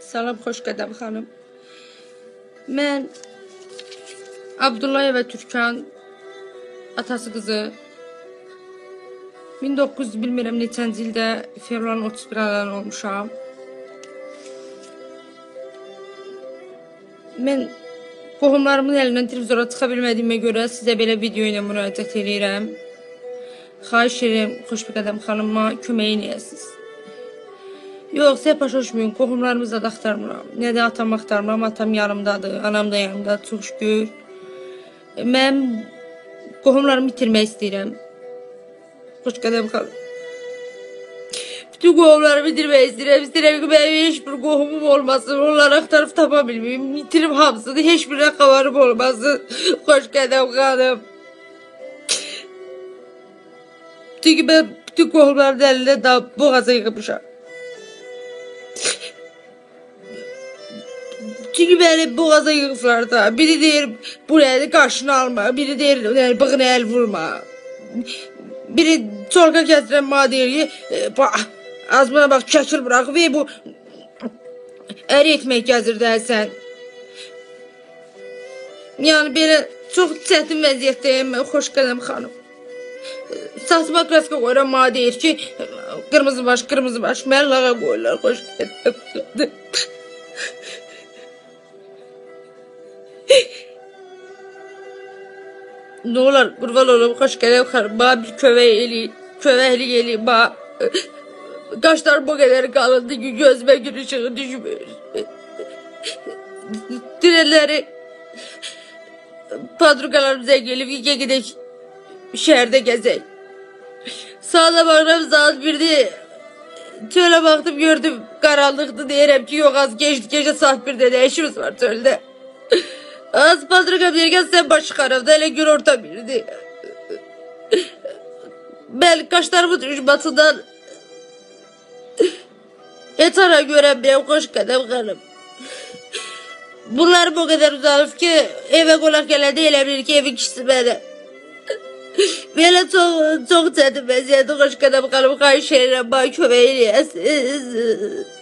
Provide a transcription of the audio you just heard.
Salam Xoşqədəm xanım. Mən Abdullayeva Türkan atası qızı 1900 bilmirəm neçənci ildə fevralın 31 ayından olmuşam. Mən qohumlarımın əlindən televizora çıxa bilmədiyimə görə sizə belə video ilə müraciət edirəm. Xahiş edirəm Xoşqədəm xanıma kömək eləyəsiniz. Yox, səhv başa düşməyin, qohumlarımızla da axtarmıram. Nə də atamı axtarmıram, atam yanımdadır, anam da yanımdadır, çox şükür. Mən qohumlarımı itirmək istəyirəm. Xoşqədəm xanım. Bütün qohumlarımı itirmək istəyirəm. İstəyirəm ki, mənim heç bir qohumum olmasın, onları axtarıb tapa bilməyim. İtirim hamısını, heç birinə xəbərim olmasın. Xoşqədəm xanım. Çünki mən bütün qohumlarımın əlində daha boğaza yığmışam. Çünki beni boğaza yığıblar da. Biri deyir, bu nədir, qarşını alma. Biri deyir, bığına əl vurma. Biri çorka kəsdirən mənə deyir ki, az buna bax, kəkil bıraxıb, bu əri etmək gəzir sən. Yəni, belə çox çətin vəziyyətdəyim, Xoşqədəm xanım. Saçma kraska qoyuram, mənə deyir ki, qırmızı baş, qırmızı baş, məni lağa qoyurlar, Xoşqədəm xanım. Nə olar, qurban olum, Xoşqədəm xanım, bana bir kömək eləyin, köməklik eləyin, bana. Qaşlarım o qədər qalındı ki, gözümə gün işığı düşmür. Dünənləri padruqalarım zəng eləyib ki, gedək şəhərdə gəzək. Saata baxıram, saat 1-dir. Çölə baxdım, gördüm, qaranlıqdır, deyirəm ki, yox, az gecdi, gecə saat 1-də nə işimiz var çöldə. Az padruqam deyirkən sən baş çıxarım da, elə gün orta birdi. Mən qaşlarımın düşmasından heç ara görəmirəm, Xoşqədəm xanım. Bunlarım o qədər uzanıb ki, evə qonaq gələndə elə bilir ki, evin kişisi mənə. Belə çox, çox çətin vəziyyətdə Xoşqədəm xanım, xahiş edirəm, bana kömək eləyəsiniz.